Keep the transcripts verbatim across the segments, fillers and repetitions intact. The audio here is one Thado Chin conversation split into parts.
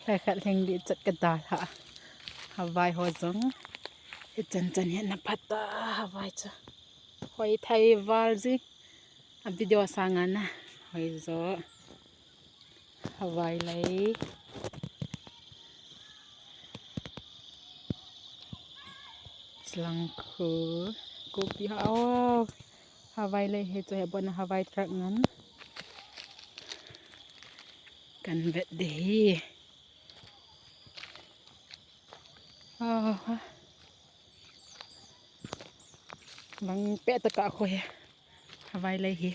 Thai khat lhing di chat ka dal ha. Havai ho jong. Hichan chan hi ana phat ta, havai chu. Hoi thei val ji. A video sang a na. Hoi jo. Havai lei. Chulangkhu. Kopi ha o. Havai lei hi chu hi bon a havai truck ngan. Kan vet de hi. Ah, lang peh ta ka kho hi. Havai lei hi.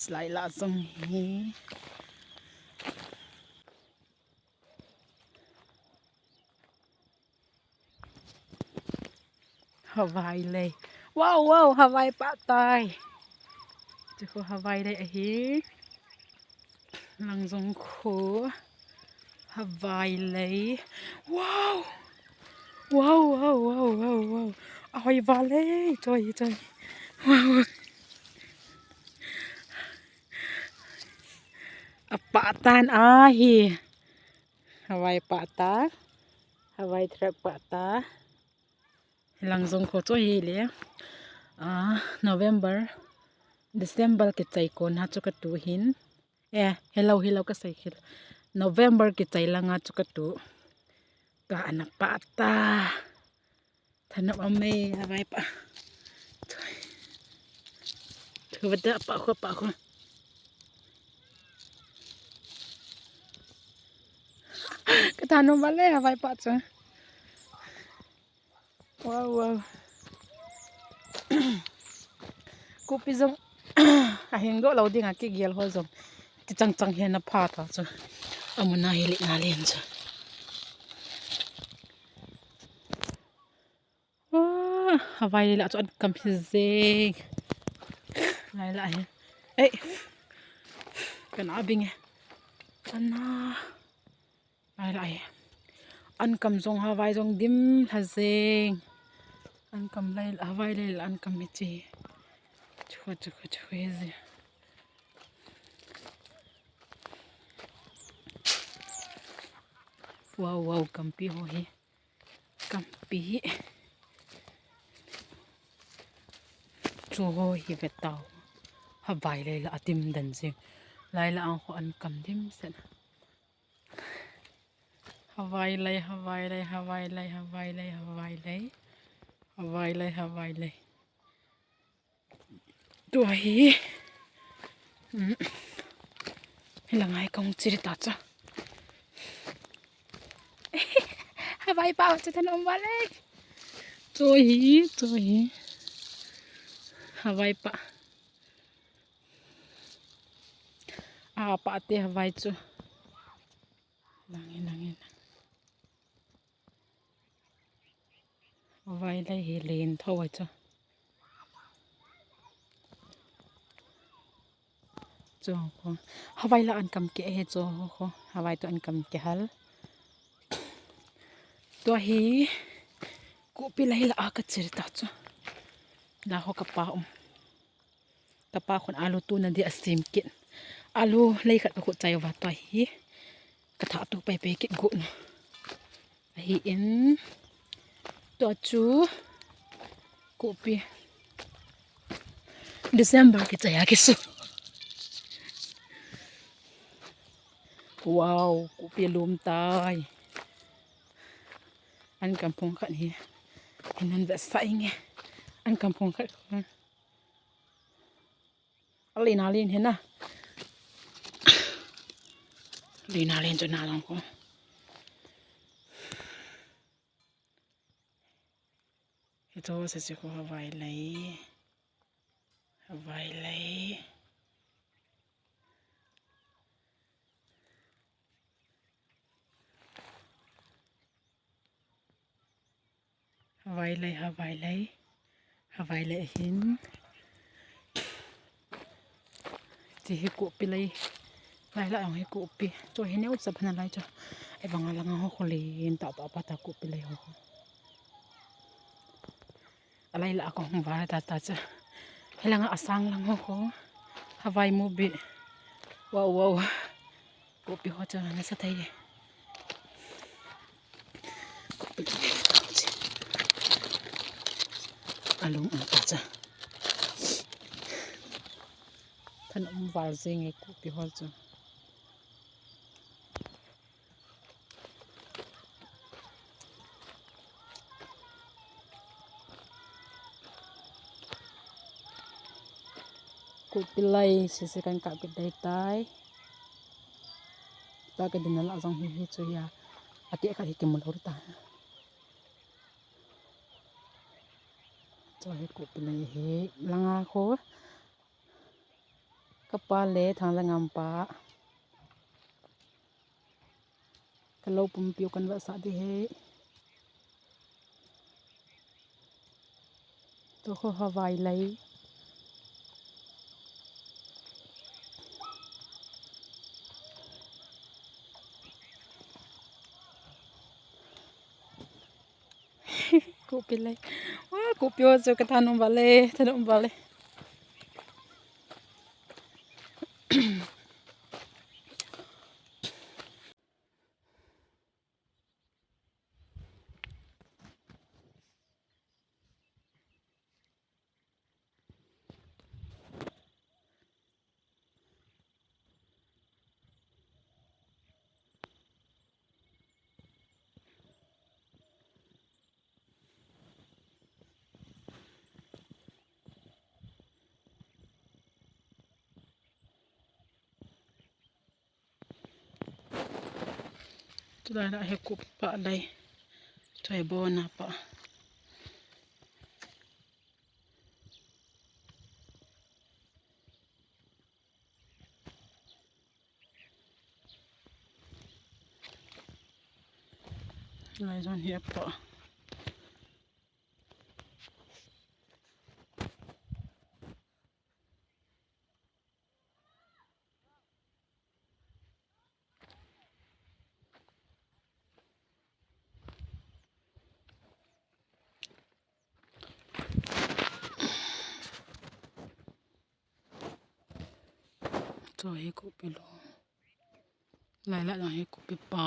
Chulai la jong hi. Havai lei. Wow, wow, havai pah tai. Chu kho havai lei ahi. Lang jong kho. Havai lei. Wow. Wow, wow, wow, wow, wow. Ahoi val lei. Choi, choi. Wow. Apah tan ahi. Havai pah ta. Havai truck pah ta. Lang jong kho chu hi le. Ah, November, December kichai kon ha chu ka tu hin. Eh, hello, hello ka sei khel. November kichai langa chu ka tu. Ka ana pah ta. Thanop a mei, havai pah. Thu va da pah kho, pah kho. Ka thanop va le, havai pah chu. Wow, wow. Kopi jong ahing doh lou ding a kigel ho jong. Ti chang chang hi ana pha ta chu. Amuna hi le na len chu. Wah, havai lei la chu an kam hi jeng. Lai la hi. Ei. Kana bing e. Ana. Lai la hi. An kam jong havai jong dim lha jeng. An kam lai la, havai lei la an kam hi chi. Chu, chu, chu, chu hi ji. Wow, wow, kampi ho hi. Kampi hi. Chu ho hi ve tau. Havai lei la adim den jing. Lai la ang ho an kam dim sen. Havai lei, havai lei, havai lei, havai lei, havai lei. Havai lei, havai lei. Tua hi. Hmm. Hi la ngai kong chiri ta cha. Havai pah chu thanop va le. Chu hi, chu hi. Havai pah. A pah te havai chu. Lang hi, lang hi, lang. Havai lei hi len tho a chu. Chu kho. Havai la an kam ke he chu kho. Havai to an kam ke hal. Tua hi kopi lei la a ka chiri ta chu. La ho ka pa um. Ka pa khun alu tuna di a sim kit. Alu lei khat ka khu chai va tua hi. Ka tha tu pai pai kit gu na. Ahi in. Tua chu. Kopi. December kichai a kisu. Wow, kopi lum tai. An kam phong khat hi. Hin an ve sa inge. An kam phong khat. Alina lin hina. Lina lin chu na long ko. Ito sa si ko havai lei. Havai lei. Havai lei, havai lei. Havai lei hin. Ti hi kopi lei. Lai la ang hi kopi. Chu hi neu sap hana lai chu. Ei banga langa ho kho lin ta ta pa ta kopi lei ho. Alai la ko hung va ta ta chu. Hi langa asang lang ho kho. Havai mu bi. Wow, wow. Kopi ho chu nasa thei e. Alung ang ta cha. Than um val jing e kupi hol chu. Kupi lai sisi kan kap kit dai tai. Ta ka din la jong hi hi chu ya. Ati khat hi kimu lo ta. Chu hi kupi lai hi langa kho. Ka pa le Thanglangam pa. Ka lo pumpiu kan va sa di he. Tu kho Hawaii lai. Kupi lai. Wah, kupi ho chu ka thanum vale, thanum vale. Tulai la he kup pa lai. Choi bona pa. Lai zon hi a pa. Cho hi kupi lo. Lai la dang hi kupi pa.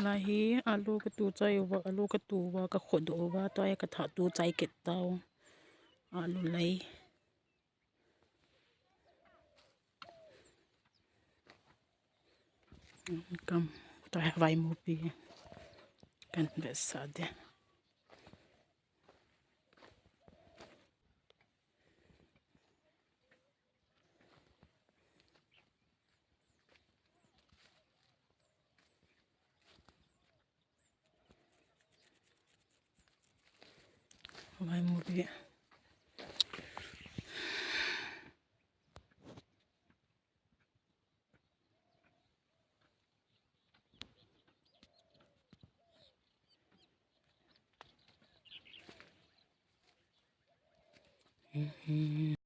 Lai hi alu katu chai uva, alu katu uva, ka khodoh uva, tua hi ka thatu chai kit tau. Alu lai. Kam, tua hi vaimupi. Kan vetsah de. Vaimupi.